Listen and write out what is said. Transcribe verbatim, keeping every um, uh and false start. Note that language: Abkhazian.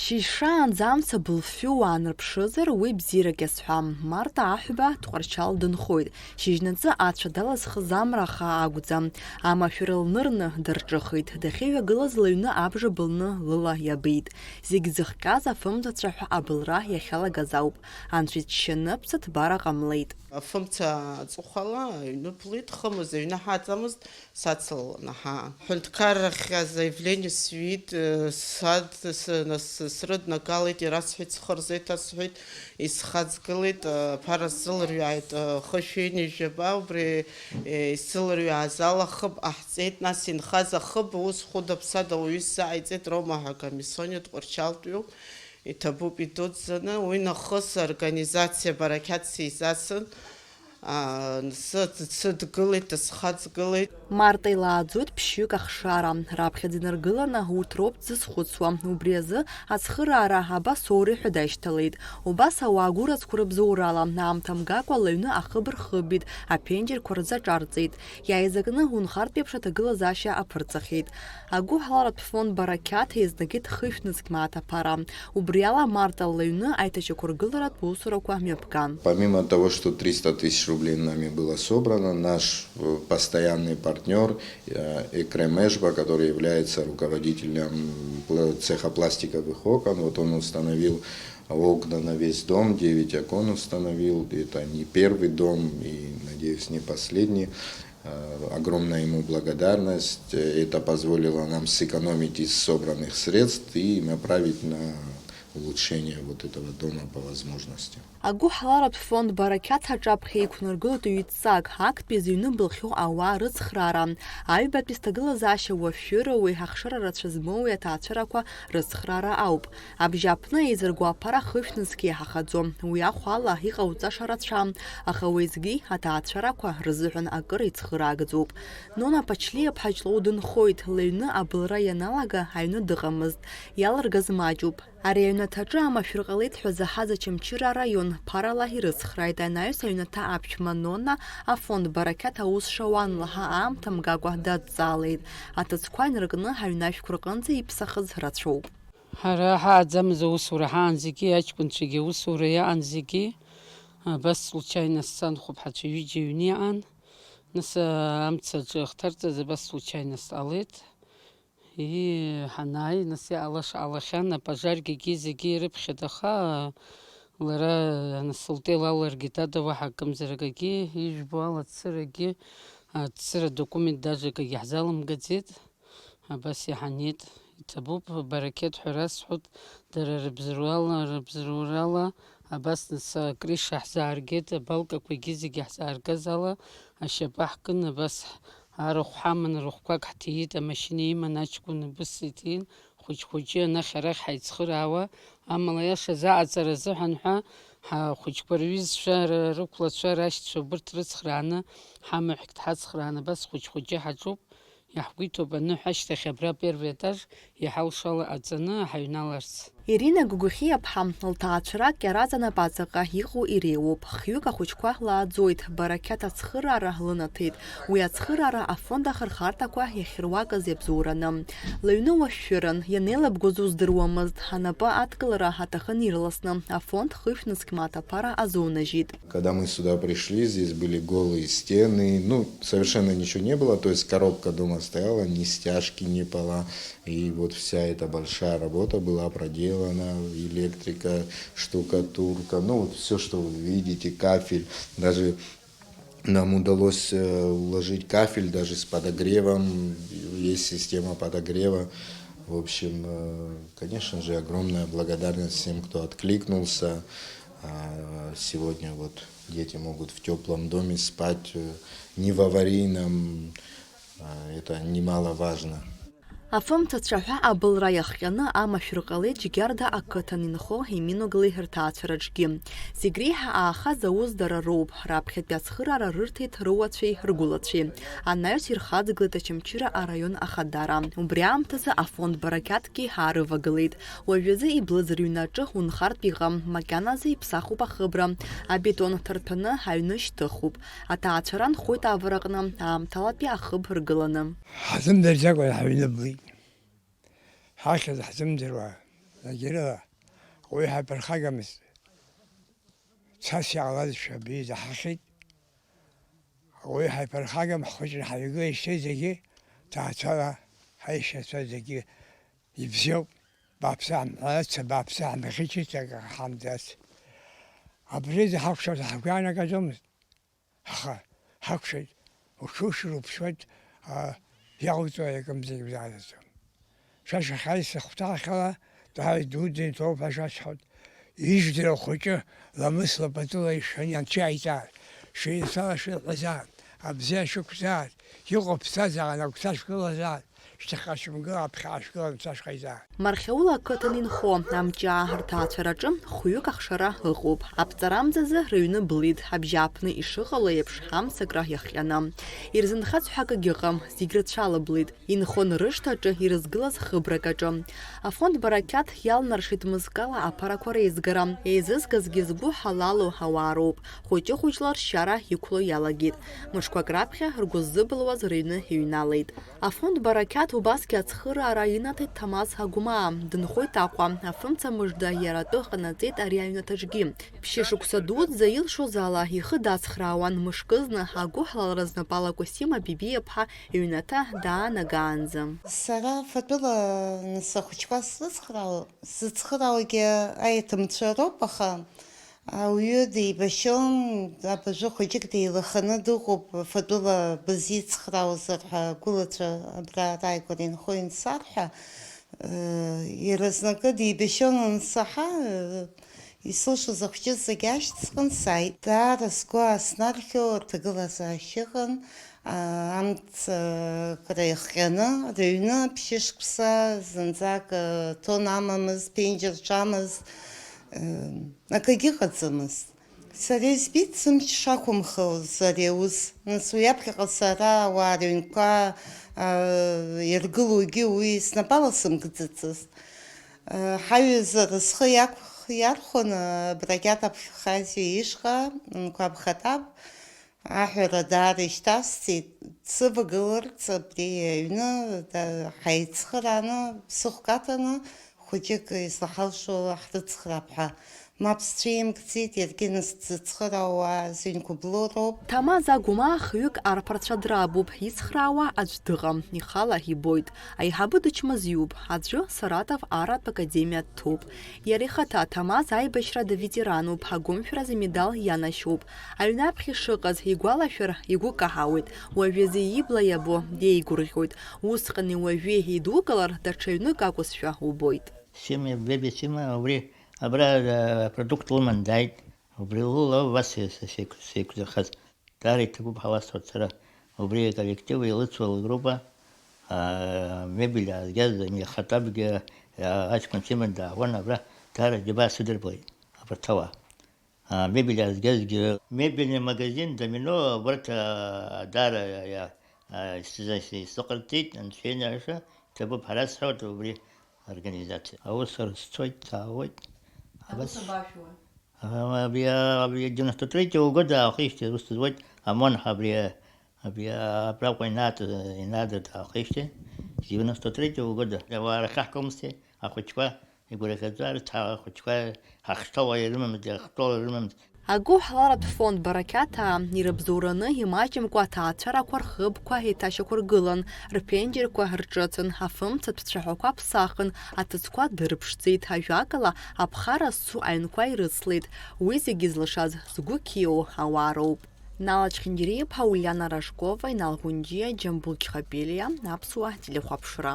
Шьыжьшаанӡа амца былфҩы уаанарԥшызар, уи бзиарак иазҳәам. Марта Аҳәба Тҟәарчал дынхоит. Шьыжьнаҵы ацәа далызхыз амра ахаа акәӡам. Амашәыр лнырны дырҿыхеит. Дахьыҩагылаз лыҩны абжа былны лыла иабеит. Зегь зыхҟьаз афымцацәа ҳәа абылра иахьалагаз ауп. Анцәа иџьшьаны ԥсыҭбара ҟамлеит. Афымца аҵыхәала аҩны ԥлит, хымыз аҩны ҳаҵамызт, сацлаланы ҳаан. Ҳҳәынҭқаррахь азаиавление сҩит, э, сад-, с-, нас-, срыднагалеит, ирасҳәеит, схы рзеиҭасҳәеит, исхаҵгылеит, э, аԥара сзылырҩааит, э, хышәи ҩынҩажәаба, убри, э, исзылырҩааз ала хыб ҟаҳҵеит, нас инхаз ахыб ус хәыда-ԥсада уаҩы сзааиҵеит, Рома ҳәа Камисониа Тҟәарчалтәиуп. Иҭабуп идуӡӡаны, уи нахыс аорганизациа Барақьаҭ сизасын, аа, сы-, сыдгылеит, дысхаҵгылеит. Марта илааӡоит ԥшьҩык ахшара. Раԥхьаӡа инаргыланы урҭ роуп дзызхәыцуа. Убри азы ацхыраара абасоури ҳәа дашьҭалеит. Убас ауаа гәырацәқәа рыбзоурала, аамҭа мгакәа лыҩны ахыб рхыбит, аԥенџьырқәа рзаҿарҵеит. Иааизакны унхартә еиԥш аҭагылазаашьа аԥырҵахьеит. Агәыҳаларатә фонд Барақьаҭ еизнагеит хышә нызқь мааҭ аԥара. Убри ала Марта лыҩны аиҭашьақәыргыларатә усурақәа мҩаԥган. Помимо того, что триста тысяч рублей нами было собрано, наш, э, постоянный партнёр, э, Экрем Эшба, который является руководителем пла-, цеха пластиковых окон, вот он установил окна на весь дом, девять окон установил. Это не первый дом и, надеюсь, не последний. Э, огромная ему благодарность. Э, это позволило нам сэкономить из собранных средств и направить на улучшение вот этого дома по возможности. Агәыҳаларатә фонд Барақьаҭ аҿаԥхьа иқәнаргылоит ҩ-ҵак, актәи зыҩны былхьоу ауаа рыцхраара. Аҩбатәи зҭагылазаашьа уашәшәыроуи ахшара рацәа змоуи аҭаацәарақәа рыцхраара ауп. Абжьааԥны еизырго аԥара хышә нызқь иаҳахаӡом. Уи ахә ала иҟауҵаша рацәам, аха уеизгьы аҭаацәарақәа рзыҳәан акыр ицхыраагӡоуп. Нона Ԥачлиа-ԥҳа Ҷлоу дынхоит, лыҩны абылра ианалага аҩны дыҟамызт, иалыргаз маҷуп. Ари аҩнаҭаҿы амашәыр ҟалеит ҳәа заҳаз Очамчыра араион ԥарала ирыцхрааит, анаҩс аҩнаҭа аԥшәма Нона афонд Барақьаҭ аус шауан лаҳа аамҭа мгакәа дадҵаалеит. Аҭыӡқәа инаркны аҩнашәқәа рҟынӡа иԥсахыз рацәоуп. Ҳара ҳааӡамыз аусура ҳаан зегьы, аҷкәынцәагьы аусура иаан зегьы, абас случайно сцан, хәыԥҳацәа ҩыџьа ҩны иаан, нас, а, амца аҿы ахҭарҵаз абас случайно сҟалеит. И, ҳанааи, нас иаалаш-аалахьан, апожаргьы зегьы ирыԥхьеит, аха лара, нас, лтәеила аларгеит, ада уаҳа акымзаракгьы, ижәбо ала цырагьы, а, цыра документ даже акгьы ҳзалымгаӡеит. Абас иҳанит, иҭабуп, Барақьеҭ ҳәа расҳәоит, дара рыбзоурала, рыбзоурала, абас нас акриша ҳзааргеит, абалкақәагьы зегьы ҳзааргаз ала, ашьапы ҳкын, абас арахә ҳаман, рахәқәак ҳҭиит, амашьына иман, аҷкәын убыс иҭиин, хәыҷ-хәыҷы анахь-арахь ҳаицхыраауа, амала иашазы аҟаҵара азыҳәан ҳәа, ҳа-, хәыҷқәа рҩызцәа, р-, рықәлацәа, рашьцәа убырҭ рыцхрааны, ҳамаҳәгь дҳацхрааны, абас хәыҷ-хәыҷы ҳаҿуп. Иаҳгәеиҭоуп аныҳәа ашьҭахь абра первый этаж иҳалшо ала аҵаны ҳаҩналарц. Ирина Гогохиа-ԥҳа лҭаацәара Кьараӡа напаҵаҟа иҟоу иреиуоуп. Хҩык ахәыҷқәа лааӡоит, Барақьаҭ ацхыраара лынаҭеит. Уи ацхыраара афонд ахырхарҭақәа иахьыруакыз иабзоураны. Лыҩны уашәшәыран, ианеилабгоз уздыруамызт, анапы адкылара аҭахын ирласны, афонд хышә нызқь мааҭ аԥара азунажьит. Когда мы сюда пришли, здесь были голые стены, ну, совершенно ничего не было, то есть коробка дома стояла, ни стяжки, ни пола, и вот вся эта большая работа была проделана, электрика, штукатурка, ну, вот всё, что вы видите, кафель, даже нам удалось, э, уложить кафель даже с подогревом, есть система подогрева. В общем, э, конечно же, огромная благодарность всем, кто откликнулся. А, сегодня вот дети могут в тёплом доме спать, э, не в аварийном. А, это немаловажно. Афымцацәа ҳәа абылра иахҟьаны амашәыр ҟалеит Џьгьарда ақыҭан инхо Емин Оглы рҭаацәараҿгьы. Зегь реиҳа аахаз аус дара роуп, раԥхьатәи ацхыраара рырҭеит рыуацәеи ргәылацәеи. Анаҩс ирхаҵгылеит Очамчыра араион ахадара. Убри аамҭазы афонд Барақьаҭгьы аарывагылеит. Уажәазы иблыз рыҩнаҿы унхартә иҟам, макьаназы иԥсахуп ахыбра, абетон ҭарҭәаны аҩны шьҭыхуп. Аҭаацәара нхоит авараҟны, аамҭалатәи ахыб ргыланы. Ҳзымдырӡакәа ҳаҩныблит. Ҳахьыз ҳзымдыруа. Зегьрыла уи ҳаиԥырхагамызт. Цас иаалазшәа абри заҳахьеит. Уи ҳаиԥырхагам, ҳхәыҷны ҳаҩгылеижьҭеи зегьы ҭаацәала ҳаишьацәа зегьы ибзиоуп. Бааԥсы ҳамҳәац, бааԥсы ҳамхьычыц, акы ҳамӡац. Абри заҳакәшаз ҳгәы иаанагаӡомызт. Аха ҳакәшеит, уҽушьыр уԥшуеит, а, иалҵуа иакымзаргьы бзааӡаӡом. Шәа шәахьааиз сыхәҭаахьала, даара идуӡӡа иҭоуп ҳәа шәасҳәоит. Ижәдыра хәыҷы ламысла патыла ишәаны анцәа иааиҵааит, шәеицәала шәыҳәазааит, абзиа шәықәзааит, иҟоу ԥсҭазаара агәҭа шәгылазааит, шьҭахьҟа шәымгыл, аԥхьа шәгылан, анцәа шәхаизааит. Мархьаула ақыҭан инхо амҷаа рҭаацәараҿы хәҩык ахшара ыҟоуп. Аԥҵарамзазы рыҩны блит, абжьааԥны ишыҟало еиԥш, амцакра иахҟьаны. Ирзынхаз ҳәа акгьы ыҟам, зегь рыцәалаблит. Инхон рышҭаҿы ирызгылаз хыбрак аҿы. Афонд Барақьаҭ иалнаршеит мызкала аԥарақәа реизгара. Еизызгазгьы згәы ҳалало ауаа роуп. Хәыҷы-хәыҷла ршьара иқәло иалагеит. Мышқәак раԥхьа ргәы ззыбылуаз рыҩны иҩналеит. Афонд Барақьаҭ убасгьы ацхыраара инаҭеит Ҭамаз Агәмаа. Дынхоит Аҟәа. Афымца мыжда иара атәы ҟанаҵеит ари аҩнаҭаҿгьы. Ԥшьышықәса дуӡӡа илшоз ала ихы дацхраауан, мышкызны агәыҳалалра знапала Кәасима Бибиаԥҳа иҩнаҭа даанагаанӡа. Сара фатәыла сахәыҷқәа срыцхраау-, сзыцхраауагьы аиҭымцәа роуп, аха ауаҩы деибашьуан, абыржәы хәыҷык деилаханы дыҟоуп, фатәыла бызицхраауазар ҳәа агәылацәа абра ааигәара инхо инсар ҳәа, э, иаразнакы деибашьуан ансаҳа, э, исылшоз ахәҷы зегь ашьҭысхын сааит. Даара сгәы ааснархьуа аҭагылазаашьа ыҟан, аа, амцакра иахҟьаны, рыҩны ԥшьышықәса зынӡак, э, тон амамызт, ԥенџьыр ҿамызт, э, акгьы ыҟаӡамызт. Сара избеит сымч шақәымхоз ари аус. Нас уи аԥхьаҟа сара ауаа рыҩнқәа, аа, иргылоугьы уи снапала сымкӡацызт. Ҳаҩызара схы иақә-, иархәаны, абракьаҭ аԥхьахазҩа ишҟа нқәа ԥхатап аҳәара даара ишьҭасҵеит, дсывагыларц абри аҩны да-, ҳаицхырааны, ԥсыхәк аҭаны, хәыҷык излаҳалшо ҳрыцхраап ҳәа. Мап сцәимкӡеит, иаргьы нас дзыцхыраауа зыҩнқәа блоу роуп. Ҭамаз Агәмаа хҩык арԥарцәа драбуп, ицхраауа аӡә дыҟам, ихала ибоит. Аиҳабы дычмазаҩуп, аӡәы Саратов аратә академиа дҭоуп. Иара ихаҭа Ҭамаз аибашьра даветерануп, агәымшәаразы амедал ианашьоуп. Аҩны аԥхьа ишыҟаз игәалашәар, игәы каҳауеит. Уажәазы ибла иабо деигәырӷьоит. Усҟани уажәи идукылар, даҽа ҩнык акәызшәа убоит. Сима, бебиа Сима, убри абра, э, продукт лыман дааит. Убри лыла убас се-, се-, сеиқә-, сеиқәзырхаз. Даара иҭабуп ҳәа уасҳәоит сара. Убри аколлектив, илыцу лгруппа, а, мебель аазгаз, ихатәабгьы, а, аҷкәын Сима даауан абра, даара џьабаа сыдырблеит абарҭ ауаа. А, мебель аазгазгьы, мебельный магазин, Домино, убарҭ, а, даара, а, а, исза-, исзыҟарҵеит, анцәа инаша, иҭабуп ҳәа расҳәоит убри организациа. Аус сцоит, саауеит. Абас. Абри, абри девяносто третьего года аахижьҭеи аус зуеит, ОМОН ҳәа абри, абри абраҟа инаат-, инаадырт аахижьҭеи, девяносто третьего года. Ауаа рахьаҳкуамызт, ахәыҷқәа игәырӷьаҵәа рыцҳа, ахәыҷқәа ҳахҭала ирымамызт, иахҭала ирымамызт. Агәыҳаларатә фонд Барақьаҭаа ирыбзоураны имаҷымкәа аҭаацәарақәа рхыбқәа еиҭашьақәыргылан, рԥенџьырқәа рҿыцын, афымцатә цәаҳәақәа ԥсахын, аҭыӡқәа дырԥшӡеит, ажәакала, аԥхара зцу аҩнқәа ирыцлеит. Уи зегьы зылшаз згәы қьиоу ауаа роуп. Нала Чхиндириа-иԥҳа, Ульяна Рожкова, Инал Гәынџьиа, Џьамбул Чхапелиа, Аԥсуа телехәаԥшра.